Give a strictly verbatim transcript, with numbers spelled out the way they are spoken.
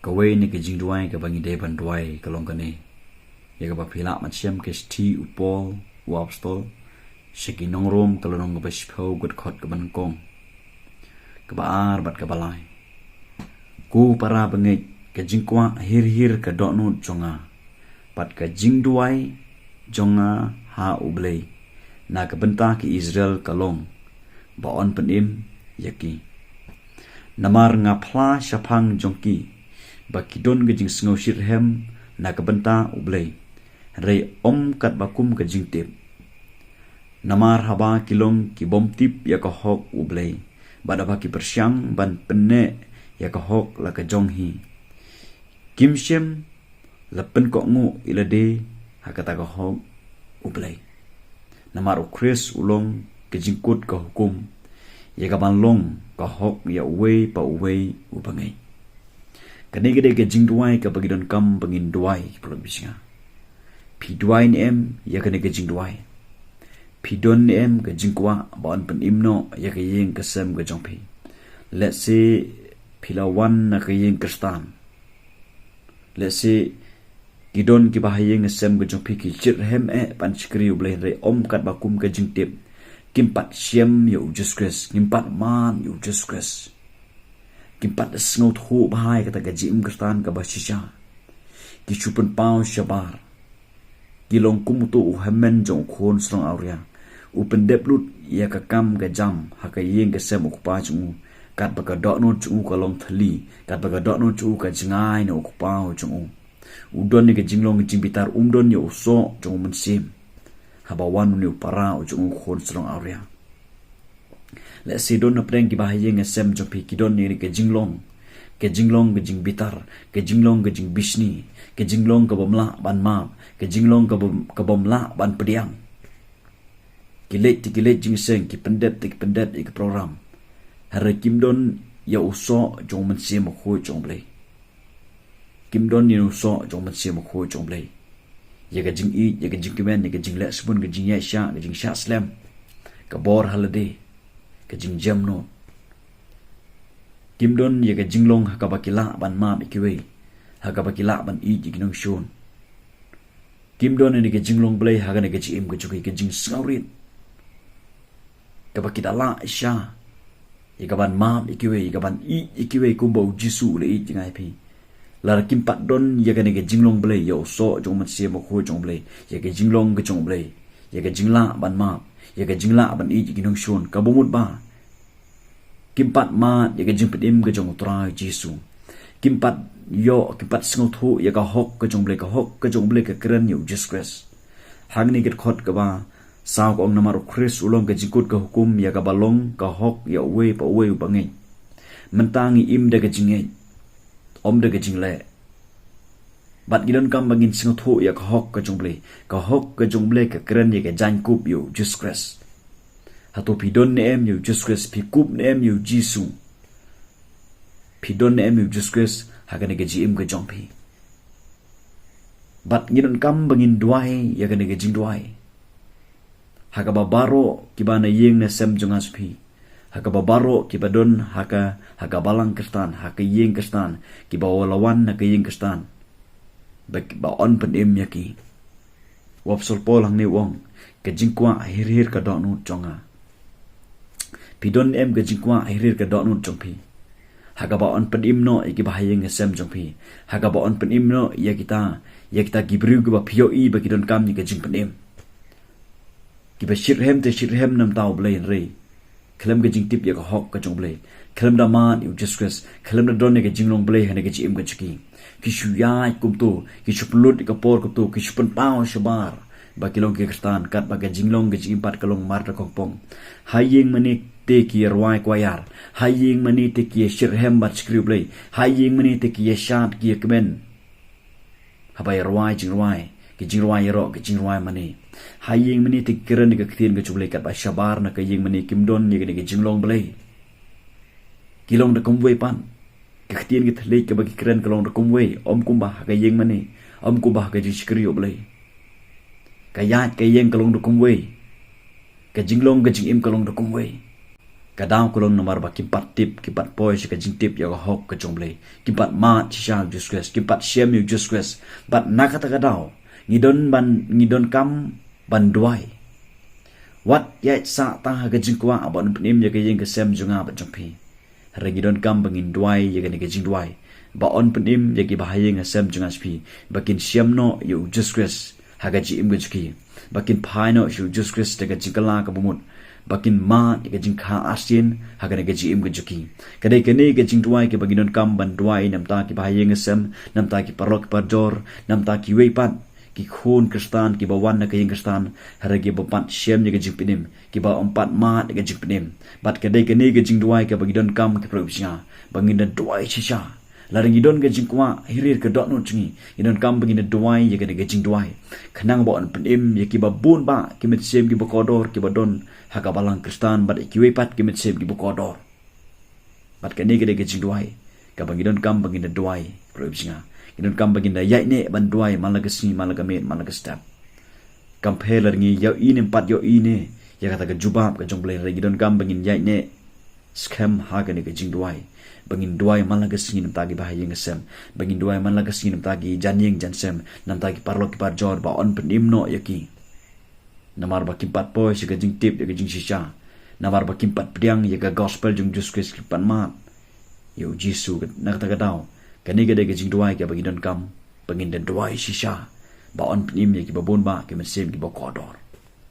Kawei na ki jingduwai kaba ngi dei ban duwai ka long kane. Ïa kaba phi lah ban shem ka shithi u Paul u apostol sha ki nong Rom ka lynnong kaba shiphew ka dkhot kaba nyngkong, kaba ar bad kaba lai. Ko para bangeit, ka jingkwah hir hir ka dohnud jong nga bad ka jingduwai jong nga ha U Blei na ka bynta ki Israel ka long ba yn pynim ïa ki. Namar nga phla shaphang jong ki ba ki don ka jingsngew shitrhem na ka bynta U Blei, hynrei ym katba kum ka jingtip. Namar haba ki long ki bym tip ïa ka hok U Blei, bad haba ki pyrshang ban pynneh ïa ka hok la ka jong hi, kim shym la pynkohnguh ïa lade ha kata ka hok U Blei. Namar U Khrist u long ka jingkut ka hukum ïa ka ban long ka hok ïa uwei pa uwei u bangeit. Kane ka dei ka jingduwai kaba ngi donkam ba ngin duwai, ki paralok ba shisha. Phi duwai ne em ïa kane ka jingduwai? Phi don ne em ka jingkwah ba yn pynim noh ïa ka ïing ka sem ka jong phi? Let's say phi la wan na ka ïing Khristan. Let's say ki don kiba ha ïing ha sem ka jong phi ki shitrhem eh ban shakri U Blei, hynrei ym katba kum ka jingtip. Kim pat shem ïa U Jisu Khrist, kim pat mad ïa U Jisu Khrist. Kim pat sngewthuh bha ïa kata ka jingim Khristan kaba shisha. Ki shu pynpaw shabar. Ki long kum uto u hynmen jong u khun shnong awria, u pyndep lut ïa ka kam ka jam ha ka ïing ka sem u kpa jong u. Katba ka dohnud jong u ka long thylli, katba ka dohnud jong u ka jngai na u kpa jong u. U don ïa ka jinglong ka jingbitar, um don ïa u soh jong u mynsiem haba wan une u para u jong u khun shnong awria. Let's say don na pdeng kiba ha ïing ha sem jong phi ki don ïa ka jinglong, ka jinglong ka jingbitar, ka jinglong ka jingbishni, ka jinglong ka bym lah ban map, ka jinglong ka bym, ka bym lah ban pdiang. Ki leit te ki leit jingïaseng, ki pyndep te ki pyndep ïa ka program. Hynrei kim don ïa u soh jong u Mynsiem Bakhuid jong U Blei. Kim don ïa u soh jong u Mynsiem Bakhuid jong U Blei. Ïa ka jingïeit, ïa ka jingkmen, ïa ka jingleh shibun, ka jingïaishah, ka jingshah slem, ka bor ha lade, ka jingjemnud. Kim don ïa ka jinglong ha kaba ki lah ban map ïa kiwei, ha kaba ki lah ban ïeit ïa ki nongshun. Kim don ïa ka jinglong Blei ha kane ka jingim ka jong ki, ka jingsngewrit kaba ki da lah shisha ïa ka ban map ïa kiwei, ïa ka ban ïeit ïa kiwei kumba U Jisu u la ïeit ïa nga ïa phi. Lada kim pat don ïa kane ka jinglong Blei, ïa u soh jong u Mynsiem Bakhuid jong U Blei, ïa ka jinglong ka jong U Blei, ïa ka jinglah ban map, ïa ka jinglah ban ïeit ïa ki nongshun, kaba mut ba kim pat mad ïa ka jingpynim ka jong U Trai Jisu. Kim pat ïoh, kim pat sngewthuh ïa ka hok ka jong U Blei, ka hok ka jong U Blei ka kren ïa U Jisu Khrist. Hangne ka dkhot kaba saw ka ong, namar U Khrist u long ka jingkut ka hukum ïa kaba long ka hok ïa uwei pa uwei u bangeit. Mynta ngi im da ka jingngeit, ym da ka jingleh. Bad ngi donkam ba ngin sngewthuh ïa ka hok ka jong U Blei. Ka hok ka jong U Blei ka kren ïa ka jaiñkup ïa U Jisu Khrist. Hato phi don ne em ïa U Jisu Khrist, phi kup ne em ïa U Jisu? Phi don ne em ïa U Jisu Khrist ha kane ka jingim ka jong phi? Bad ngi donkam ba ngin duwai ïa kane ka jingduwai ha kaba baroh kiba na ïing na sem jong nga jong phi, ha kaba baroh kiba don ha ka, ha ka balang Khristan, ha ka ïing Khristan, kiba la wan na ka ïing Khristan, ba, ba yn pynim ïa ki. U Apostol Paul hangne u ong, ka jingkwah hir hir ka dohnud jong nga. Phi don em ka jingkwah hir hir ka dohnud jong phi ha kaba yn pynim noh ïa kiba ha ïing ha sem jong phi, ha kaba yn pynim noh ïa kita, ïa kita ki briew kiba phi ïohi ba ki donkam ïa ka jingpynim? Kiba shitrhem te shitrhem na ka bynta U Blei, hynrei khlem ka jingtip ïa ka hok ka jong U Blei, khlem da mad ïa U Jisu Khrist, khlem da don ïa ka jinglong Blei ha kane ka jingim ka jong ki. Ki shu ïaid kumto, ki shu pynlut ïa ka por kumto, ki shu pynpaw shabar ba ki long ki Khristan, katba ka jinglong ka jingim pat ka long mar da kongpong. Ha ïing mane te ki ïa rwai kwayar, ha ïing mane te ki ïa shitrhem bad shakri U Blei, ha ïing mane te ki ïa shad, ki ïa kmen. Haba ïa rwai jingrwai, ki jingrwai ïaroh, ki jingrwai mane. Ha ïing mane te ki kren ïa ka ktien ka jong U Blei, katba shabar na ka ïing mane kim don ïa kane ka jinglong Blei. Ki long da kumwei pat. Ka ktien ka thylliej kaba ki kren ka long da kumwei, ym kumba ha ka ïing mane, ym kumba ha ka jingshakri U Blei. Ka ïaid ka ïeng ka long da kumwei. Ka jinglong ka jingim ka long da kumwei. Ka daw ka long namar ba kim pat tip, kim pat poi sha ka jingtip ïa ka hok ka jong U Blei. Kim pat mad shisha ïa u Jisu Khrist, kim pat shem ïa u Jisu Khrist. Bad na kata ka daw, ngi don ban, ngi donkam ban duwai. Wat ïaid sah tang ha ka jingkwah ba yn pynim ïa ka ïing ka sem jong nga bad jong phi. Hynrei ngi donkam ba ngin duwai ïa kane ka jingduwai ba yn pynim ïa ki bahaïing hasem jong nga jong phi, ba kin shem noh ïa u Jisu Khrist ha ka jingim ka jong ki, ba kin phai noh sha u Jisu Khrist da ka jingkylla kaba mut, ba kin mad ïa ka jingkha arsien ha kane ka jingim ka jong ki. Ka dei kane ka jingduwai kaba ngi donkam ban duwai na bynta ki bahaïing hasem, na bynta ki paralok ki parajor, na bynta kiwei pat ki khun Khristan kiba wan na ka ïing Khristan, hynrei kiba ym pat shem ïa ka jingpynim, kiba ym pat mad ïa ka jingpynim. Bad ka dei kane ka jingduwai kaba ngi donkam, ki paralok bishna, ba ngin da duwai shisha. Lada ngi don ka jingkwah hi rier ka dohnud jong ngi, ngi donkam ba ngin da duwai ïa kane ka jingduwai, khnang ba yn pynim ïa kiba bun bah ki mynsiem kiba kordor kiba don ha ka balang Khristan, bad ïa kiwei pat ki mynsiem kiba kordor. Bad kane ka dei ka jingduwai kaba ngi donkam ba ngin da duwai, ki paralok bishna. Ngi donkam ba ngin da ïaineh ban duwai man la ka sngi, man la ka miet, man la ka step. Kam pher lada ngi ïohi ne ym pat ïohi ne ïa kata ka jubab ka jong U Blei, hynrei ngi donkam ba ngin ïaineh skhem ha kane ka jingduwai, ba ngin duwai man la ka sngi na bynta ki bahaïing hasem, ba ngin duwai man la ka sngi na bynta ki jingïing jingsem, na bynta ki paralok ki parajor, ba yn pynim noh ïa ki. Namar ba kim pat poi sha ka jingtip ïa ka jingshisha, namar ba kim pat pdiang ïa ka gospel jong u Jisu Khrist, kim pat mad ïa u Jisu. Na kata ka daw, kane ka dei ka jingduwai kaba ngi donkam ba ngin da duwai shisha, ba yn pynim ïa kiba bun bah ki mynsiem kiba kordor.